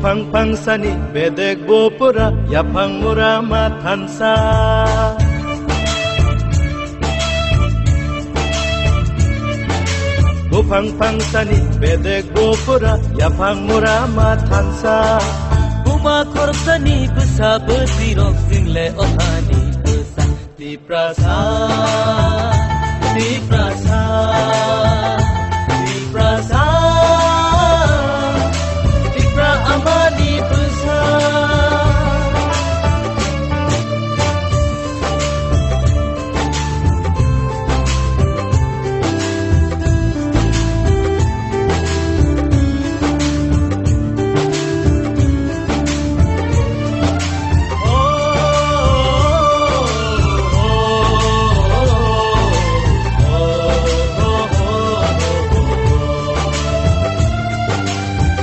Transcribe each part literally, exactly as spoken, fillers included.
Phang phang sani bedek bo pura yaphang mura ma thansa. Buphang phang sani bedek bo pura yaphang mura ma thansa. Buma khorsani bwsa bwswi rok single ohani bwsa. Tiprasa, Tiprasa, Tiprasa, Tipra amani bwsa.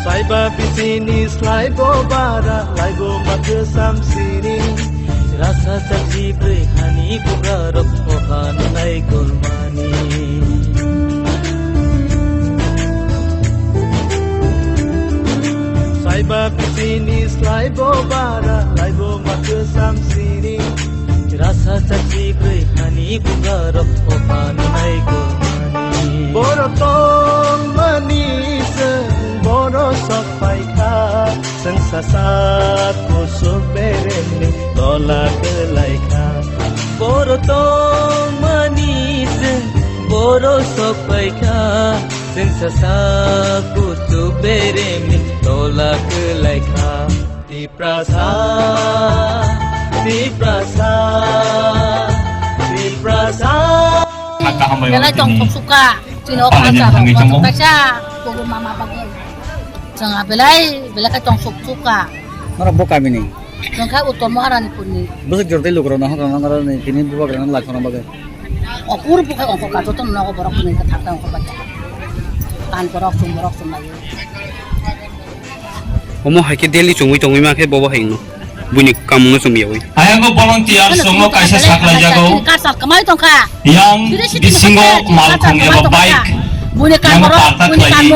Saiba bisini slaibo bara, laibo makhwsam sini. Rasa chachi brwi hani bubrarok oha nunai gulmani. Saiba bisini slaibo bara, laibo makhwsam sini. Rasa chachi brwi hani bubrarok oha nunai gulmani. Boro tongmani chwng boro sok paikha. Chwng sasak kuchuk beremni tola kwlaikha. Boro tongmani chwng boro sok paikha. Chwng sasak kuchuk beremni tola kwlaikha. Tiprasa, Tiprasa, Tiprasa. Belai tong thok suka. Chini o culture rok kaisa kobo mama bagwi. Chwng a belai, belai khe tong sok suka. Norok bo kamini? Chwng khe Uttor Maharanipurni. Bwswk jor tei lukurok no hokra nang rani tini bubagra nang lai khorang bagwi. O kur bukhai ongkor ka joto nogo borok ni khe thak thang ongkor bai. Kan borok chwng borok chwng lai. Omo hai khe daily chumui tongwi ma khe bobo hai no. Buini kamungno chumyawi. Ayang volunteer songno kaisa saklai jago. Yang bisingo malkhung eba bike. Yang parta khlai.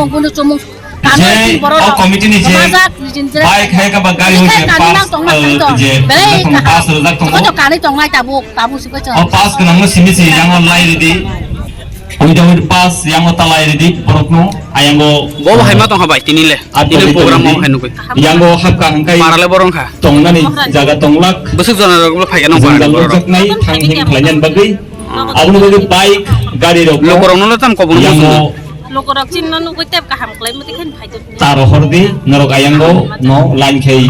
Je o committee ni je bike hai kaba gari hoi je pass, je pass rwjak tongo. O pass gwnangno simi se yang o lai ridi. Without pass yang o talai ridi borokno ayango. Bo hai ma tong ha bai tini le. Tini program mo hai nugui. Yango hapka hangkai. Para le borong kha. Tongnani jaga tonglak. Bwswk jona rok le phaikha nang para le borok. Jaknai thang hing khlainani bagwi. Aboni bagwi bike gari rok. Lokorok no tam kobong yango. Lokorok chin no nugui tep kaham klai muti khen phai. Taro hordi norok ayango no line khai.